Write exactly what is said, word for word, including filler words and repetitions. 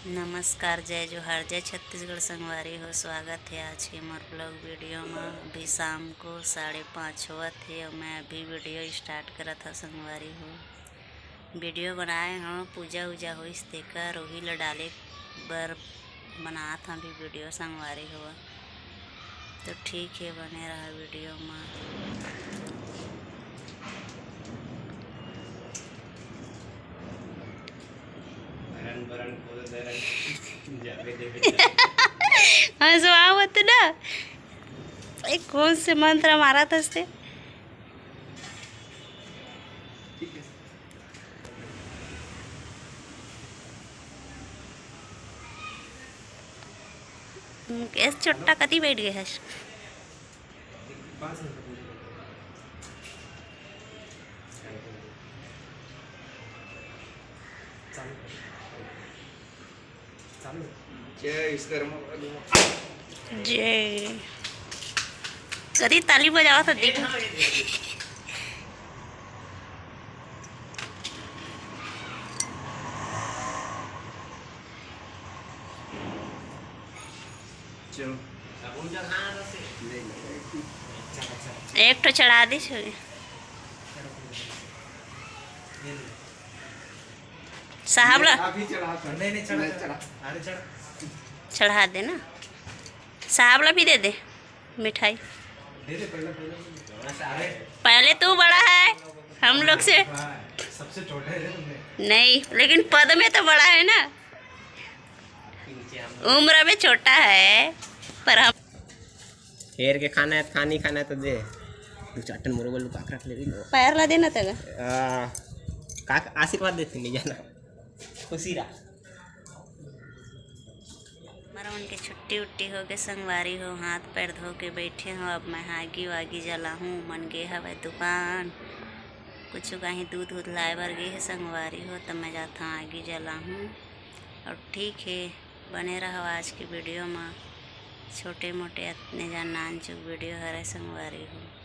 नमस्कार, जय जोहार, जय छत्तीसगढ़ संगवारी हो। स्वागत हे आज के मोर vlog video म। अभी शाम को साढ़े पाँच होवत हे अउ मैं अभी video start करत हव संगवारी हो। Video बनाए हव, पूजा उजा होइस तेकर, ओही ल डाले बर बनात हव अभी video संगवारी हो। तो ठीक हे, बने रहा video म। हंसवावत ना, एक कौन से मंत्र मारत हस ते? मुकेश छोटा कति बैठ गए हस? जय विश्वकर्मा। जय। कति ताली बजावत हे, देख। चलो। एक ठो चढ़ा दे छोरी। साहब ला। अभी चढ़ा, नहीं, नहीं, चढ़ा, नहीं, चढ़ा। अरे, चढ़ा। चढ़ा दे ना। साहब ला भी दे दे मिठाई। दे दे, पहले, पहले। अरे। पहले तू बड़ा है हम लोग से। हाँ, सबसे छोटा है तुमने। नहीं, लेकिन पद में तो बड़ा है ना। उम्र में छोटा है, पर हम हेर के खाना है, खानी खाना है तो दे। दू चार ठन मोरो बर लुका के रख ले भी लो। पैर ला देना तगा। आ, का आशीर्वाद देते नहीं जाना। खुशी रहा। हमारा मन के छुट्टी उट्टी हो के संगवारी हो, हाथ पैर धो के बैठे हो। अब मैं आगी वागी जलाहूँ, मन गे हवय दुकान, कुछ कहीं दूध उध लाए बर गे हे संगवारी हो, तब मैं जाता आगी जलाहूँ। और ठीक है, बने रहो आज के video में। छोटे मोटे अतने जान नानचुक video हरे संगवारी हो।